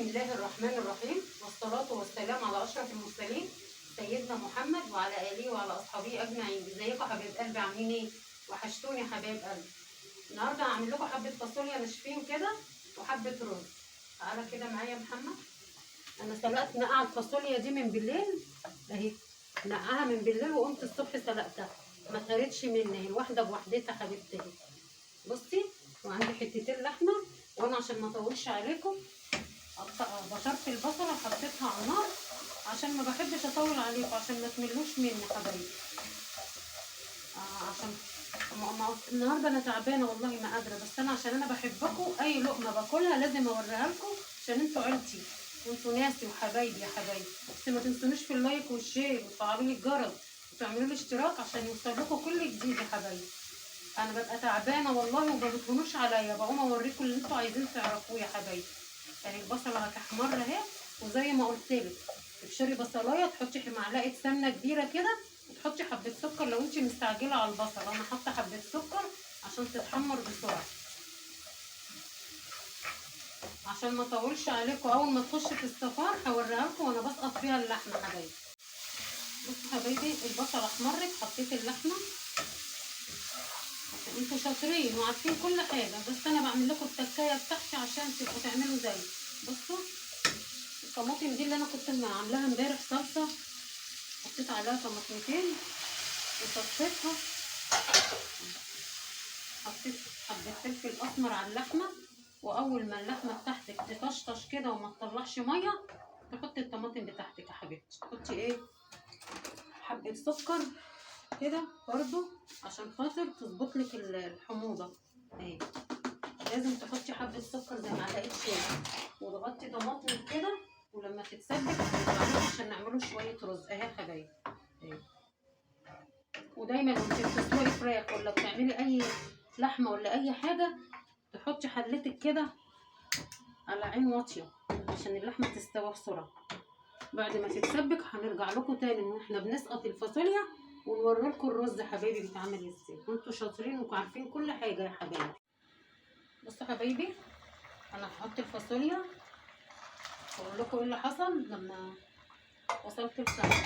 الله الرحمن الرحيم، والصلاة والسلام على أشرف المرسلين سيدنا محمد وعلى آله وعلى أصحابه أجمعين. ازيكم حبايب قلبي؟ عاملين ايه؟ وحشتوني يا حبايب قلبي. النهارده هعمل لكم حبة فاصوليا ناشفين كده وحبة رز. تعالى كده معايا يا محمد. أنا سلقت نقع الفاصوليا دي من بالليل أهي، نقعها من بالليل وقمت الصبح سلقتها، ما اتهرتش مني، اهي الواحدة بوحدتها حبيبتي اهي. بصي، وعندي حتتين لحمة، وأنا عشان ما أطولش عليكم بشرت البصله وحطيتها على النار عشان ما بحبش اطول عليكم، عشان ما تملوش مني حبايبي. عشان النهارده انا تعبانة والله ما قادرة، بس انا عشان انا بحبكم اي لقمة باكلها لازم اوريها لكم عشان انتوا عيلتي وانتوا ناسي وحبايبي يا حبايبي. بس ما تنسونيش في ال like وال share وتفعلوا لي الجرس وتعملوا لي اشتراك عشان يوصل لكم كل جديد يا حبايبي. انا ببقى تعبانة والله وما بتهونوش عليا، بقوم اوريكم اللي انتوا عايزين تعرفوه يا حبايبي. يعني البصله هتحمر اهي، وزي ما قلت لك تبشري بصلايه، تحطي معلقه سمنه كبيرة كده وتحطي حبه سكر لو انت مستعجلة على البصل. انا حاطه حبه سكر عشان تتحمر بسرعة، عشان ما اطولش عليكم. اول ما تخش في الصفار هوريها لكم وانا بسقط فيها اللحمة حبايبي. بصوا حبايبي البصله احمرت، حطيت اللحمة. انتوا شاطرين وعارفين كل حاجة، بس انا بعمل لكم التكايه بتاعتي عشان تبقوا تعملوا زي. بصوا الطماطم دي اللي انا كنت عاملاها امبارح صلصه، حطيت عليها طماطمتين وصفيتها، حطيت حبه فلفل اسمر على اللحمة. واول ما اللحمة بتاعتك تطشطش كده وما تطلعش مية تحطي الطماطم بتاعتك يا حبيبتي. تحطي ايه؟ حبه سكر كده برضو عشان خاطر تظبط لك الحموضة اهي. لازم تحطي حبه سكر زي معلقه شاي وتغطي طماطمك كده، ولما تتسبك عشان نعمله شوية رز اهي يا حبايبي اهي. ودايما وانت بتسلقي فراخ ولا بتعملي اي لحمه ولا اي حاجة تحطي حلتك كده على عين واطية عشان اللحمة تستوي بسرعة. بعد ما تتسبك هنرجع لكم تاني ان احنا بنسقط الفاصوليا ونوري لكم الرز حبايبي بيتعمل ازاي. وانتوا شاطرين وعارفين كل حاجة يا حبايبي. بصوا حبايبي انا هحط الفاصوليا واقول لكم ايه اللي حصل لما وصلت لسنه.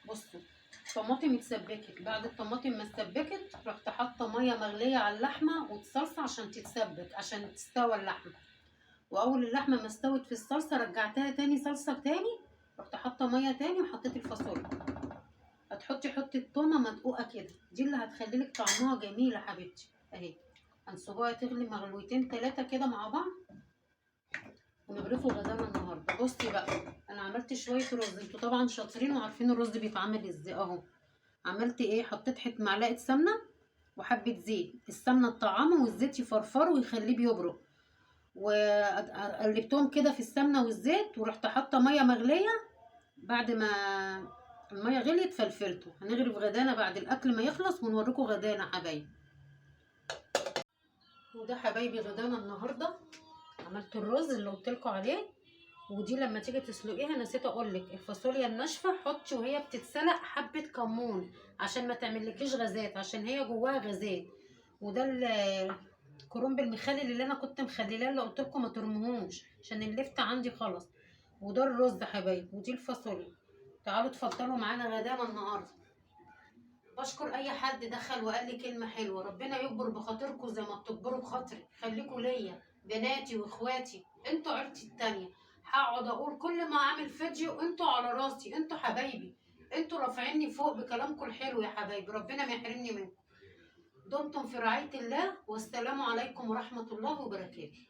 بصوا الطماطم اتسبكت، بعد الطماطم ما اتسبكت رحت حاطه مية مغليه على اللحمة والصلصه عشان تتسبك، عشان تستوى اللحمة. واول اللحمة ما استوت في الصلصه رجعتها تاني صلصه تاني، رحت حاطه مية تاني وحطيت الفاصوليا. هتحطي حتة تومة مدقوقه كده، دي اللي هتخلي لك طعمها جميل يا حبيبتي اهي. هنسيبوها تغلي مغلوتين ثلاثة كده مع بعض ونغرفوا غدانا النهارده. بصي بقى انا عملت شوية رز، انتوا طبعا شاطرين وعارفين الرز بيتعمل ازاي اهو. عملت ايه؟ حطيت حتة معلقه سمنه وحبه زيت، السمنة تطعمه والزيت يفرفره ويخليه بيبرق، وقلبتهم كده في السمنة والزيت، ورحت حاطه مية مغليه. بعد ما المية غليت فلفلته. هنغرف غدانا بعد الاكل ما يخلص ونوريكم غدانا حبايبي. وده حبايبي غدانا النهارده. عملت الرز اللي قلت لكم عليه، ودي لما تيجي تسلقيها نسيت اقول لك الفاصوليا الناشفه حطي وهي بتتسلق حبه كمون عشان ما تعملكيش غازات، عشان هي جواها غازات. وده الكرنب المخلل اللي انا كنت مخللاه اللي قلت لكم ما ترموهوش عشان اللفت عندي خلص. وده الرز حبايبي ودي الفاصوليا. تعالوا اتفضلوا معانا غدانا النهارده. بشكر اي حد دخل وقال لي كلمة حلوة، ربنا يكبر بخاطركم زي ما بتكبروا بخاطري. خليكوا ليا بناتي واخواتي، انتوا عيلتي التانية. هقعد اقول كل ما اعمل فيديو انتوا على راسي، انتوا حبايبي، انتوا رافعيني فوق بكلامكم الحلو يا حبايبي، ربنا ما يحرمني منكم. دمتم في رعاية الله، والسلام عليكم ورحمة الله وبركاته.